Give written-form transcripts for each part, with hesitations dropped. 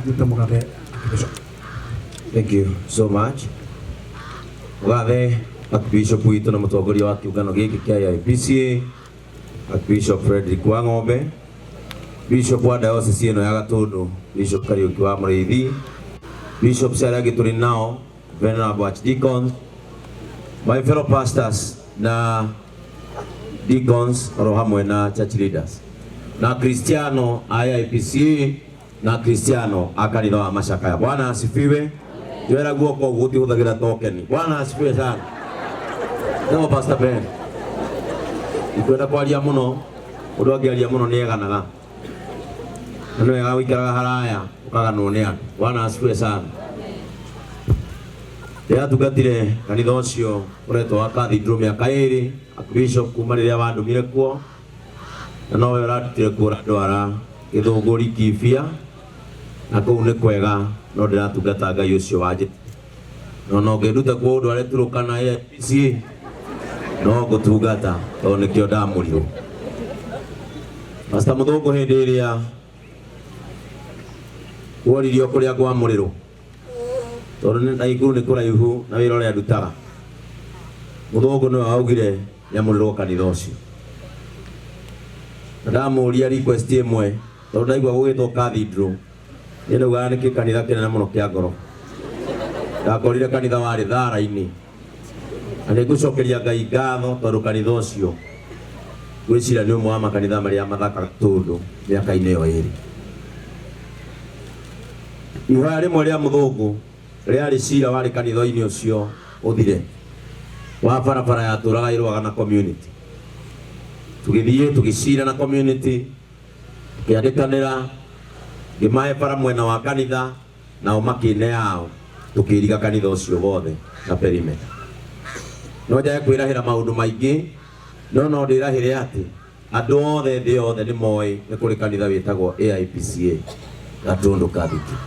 Thiĩte mũgathe Archbishop. Thank you so much. Mũgathe Archbishop witũ na mũtongoria wa kĩũngano gĩkĩ kĩa AIPCA Archbishop Frederick Wang'ombe, Bishop wa diocese ĩno ya Gatũndũ Bishop Kariũki wa Mũrĩithi, Bishops arĩa angĩ tũrĩ nao, Venerable Archdeacons, my fellow pastors na deacons oro hamwe na church leaders na Kristiano a AIPCA na Kristiano a kanitha wa Macakaya. Bwana asifiwe. Njoera guoko ũguo ũtihũthagĩra tokeni. Bwana asifiwe sana. Nĩguo Pastor Ben. Ndikwenda kwaria mũno, mũndũ angĩaria mũno nĩ eganaga. Na nĩ wega gũikaraga haraya ũkaganwo nĩ andũ. Bwana asifiwe sana. Ndĩratungatire kanitha ũcio ũretwo wa Cathedral mĩaka ĩrĩ, Archbishop kuma rĩrĩa wandũmire kuo, na nowe ũrandutire kuo ũrandwara Gĩthũngũri Kibia, na kũu nĩ kwega no ndĩratungata Ngai ũcio wanjĩtire. No no ũngĩnduta kuo ũndware Turukana AIPCA, no ngũtungata tondũ nĩkĩo ndamũrirwo. Pastor Mũthũngũ hĩndĩ ĩrĩa woririo kũrĩa ngwamũrĩrwo, tondũ nĩ Naikuru nĩ kũraihu na wĩra ũrĩa ndutaga, Mũthũngũ nĩwe waugire nyamũrĩrwo kanitha ũcio. Na ndamũria request ĩmwe tondũ ndaigua gũgĩtwo cathedral, niĩ ndaugaga nĩkĩ kanitha kĩnene mũno kĩa ngoro. Ndakorire kanitha warĩ thara-inĩ, na nĩ ngũcokeria Ngai ngatho tondũ kanitha ũcio ngwĩciria nĩ ũmwe wa makanitha marĩa mathaka Gatũndũ mĩaka-inĩ ĩyo ĩrĩ. Ihoya rĩmwe rĩa mũthũngũ rĩarĩ cira warĩ kanitha-inĩ ũcio ũthire wa barabara yatũraga ĩrũaga na community. Tũgĩthiĩ tũgĩcira na community, tũkĩandĩkanĩra, ngĩmahe bara mwena wa kanitha, nao makĩne yao, tũkĩiriga kanitha ũcio wothe na perimeter. No njage kwĩrahĩra maũndũ maingĩ, no no ndĩrahĩre atĩ andũ othe thĩ yothe nĩ moĩ nĩ kũrĩ kanitha wĩtagwo AIPCA Gatũndũ Cathedral.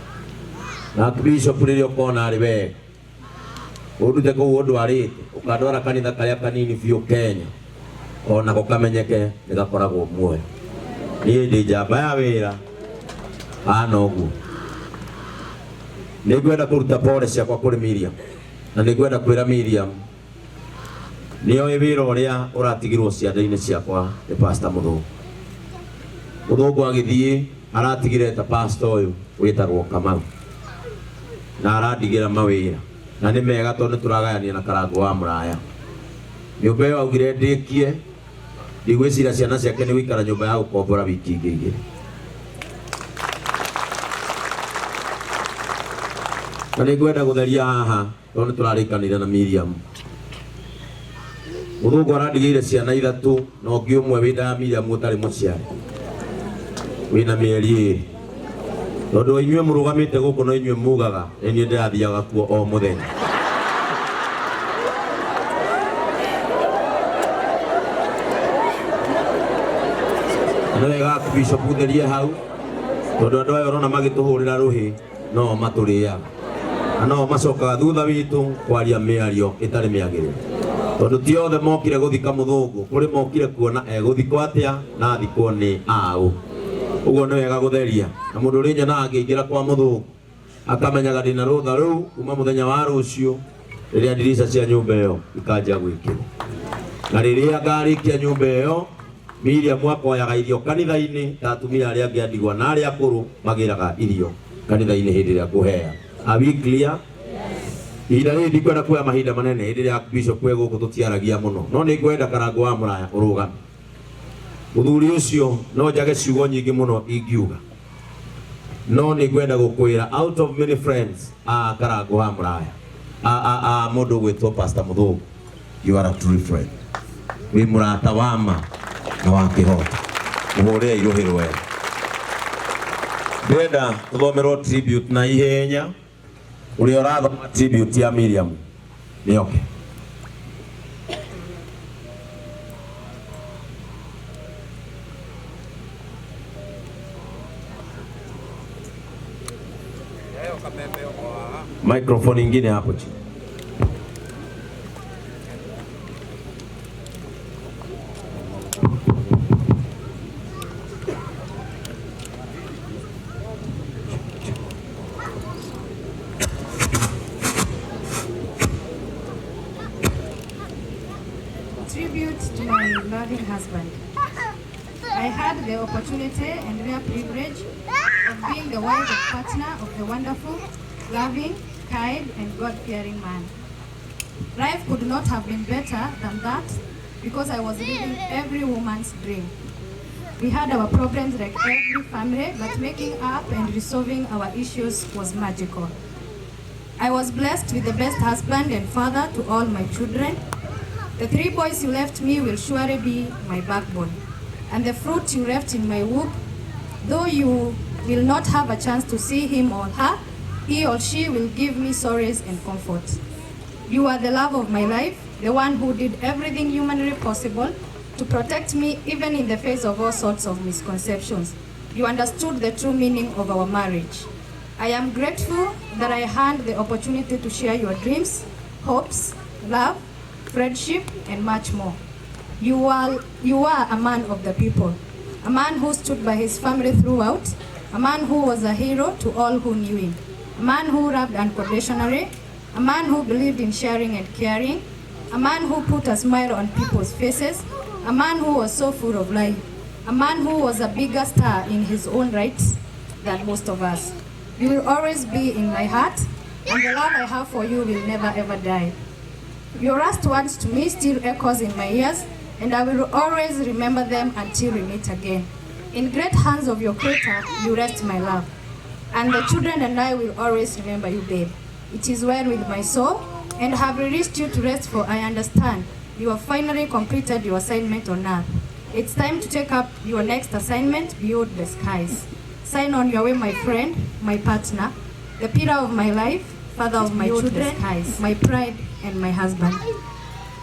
Na Archbishop rĩrĩa ũkona arĩ wega ũndute kũu ũndwarĩte, ũkandwara kanitha karĩa kanini biũ Kenya, onako kamenyeke nĩ gakoragwo muoyo. Niĩ ndĩ njamba ya wĩra hana ũguo. Nĩ ngwenda kũruta pole ciakwa kũrĩ Miriam, na nĩ ngwenda kwĩra Miriam nĩoĩ wĩra ũrĩa ũratigirwo ciande-inĩ ciakwa nĩ Pastor Mũthũngũ. Mũthũngũ agĩthiĩ aratigire ta pastor ũyũ wĩtagwo Kamau, na arandigĩra mawĩra, na nĩ mega tondũ nĩ tũragayania na Karangũ wa Mũraya. Nyũmba ĩyo augire ndĩkie, ndigwĩciria ciana ciake nĩ gũikara nyũmba ya gũkombora wiki ingĩ igĩrĩ. Na nĩ ngwenda gũtheria haha tondũ nĩ tũrarĩkanĩire na Miriam. Mũthũngũ arandigĩire ciana ithatũ na ũngĩ ũmwe wĩ nda ya Miriam ũtarĩ mũciare, wĩna mĩeri ĩrĩ. Tondũ inyuĩ mũrũgamĩte gũkũ no inyuĩ mugaga nĩ niĩ ndĩrathiaga kuo o mũthenya. Nĩ wega Bishop ũtherie hau, tondũ andũ aya ũrona magĩtũhũrĩra rũhĩ no matũrĩaga, na no macokaga thutha witũ kwaria mĩario ĩtarĩ mĩagĩrĩru, tondũ ti othe mokire gũthika mũthũngũ, kũrĩ mokire kuona egũthikwo atĩa na athikwo nĩ aũ. Ũguo nĩ wega gũtheria, na mũndũ ũrĩ nyonaga angĩingĩra kwa mũthũngũ akamenyaga ndĩna rũtha rũu kuma mũthenya wa rũciũ rĩrĩa ndirica cia nyũmba ĩyo ikanjia gwĩkĩrwo, na rĩrĩa ngarĩkia nyũmba ĩyo Miriam akoyaga irio kanitha-inĩ ta atumia arĩa angĩ a ndigwa na arĩa akũrũ magĩraga irio kanitha-inĩ hĩndĩ ĩrĩa ngũhea. Are we clear? Ihinda rĩrĩ ndikwenda kuoya mahinda manene, hĩndĩ ĩrĩa Bishop e gũkũ tũtiaragia mũno, no nĩ ngwenda Karangũ wa Mũraya ũrũgame. Mũthuri ũcio no njage ciugo nyingĩ mũno ingiuga, no nĩ ngwenda gũkwĩra out of many friends a Karangũ wa Mũraya, a mũndũ ũgwĩtwo Pastor Mũthũngũ, you are a true friend. Wĩ mũrata wa ma na wa kĩhoto. Mũhũrĩre irũhĩ rwega. Ndĩrenda tũthomerwo tribute na ihenya. Ũrĩa ũrathoma tribute ya Miriam nĩ oke. Microphone ingine hapo chini. loving husband. I had the opportunity and rare privilege of being the wife and partner of the wonderful, loving, kind, and God-fearing man. Life could not have been better than that because I was living every woman's dream. We had our problems like every family, but making up and resolving our issues was magical. I was blessed with the best husband and father to all my children. The three boys you left me will surely be my backbone. And the fruit you left in my womb, though you will not have a chance to see him or her, he or she will give me solace and comfort. You are the love of my life, the one who did everything humanly possible to protect me even in the face of all sorts of misconceptions. You understood the true meaning of our marriage. I am grateful that I had the opportunity to share your dreams, hopes, love, friendship, and much more. You are a man of the people, a man who stood by his family throughout, a man who was a hero to all who knew him, a man who loved unconditionally, a man who believed in sharing and caring, a man who put a smile on people's faces, a man who was so full of life, a man who was a bigger star in his own right than most of us. You will always be in my heart, and the love I have for you will never ever die. Your last words to me still echoes in my ears, and I will always remember them until we meet again. In great hands of your Creator, you rest, my love. And the children and I will always remember you, babe. It is well with my soul, and have released you to rest, for I understand you have finally completed your assignment on earth. It's time to take up your next assignment beyond the skies. Sign on your way, my friend, my partner, the pillar of my life, father of my Beyond the children, skies. My pride, and my husband.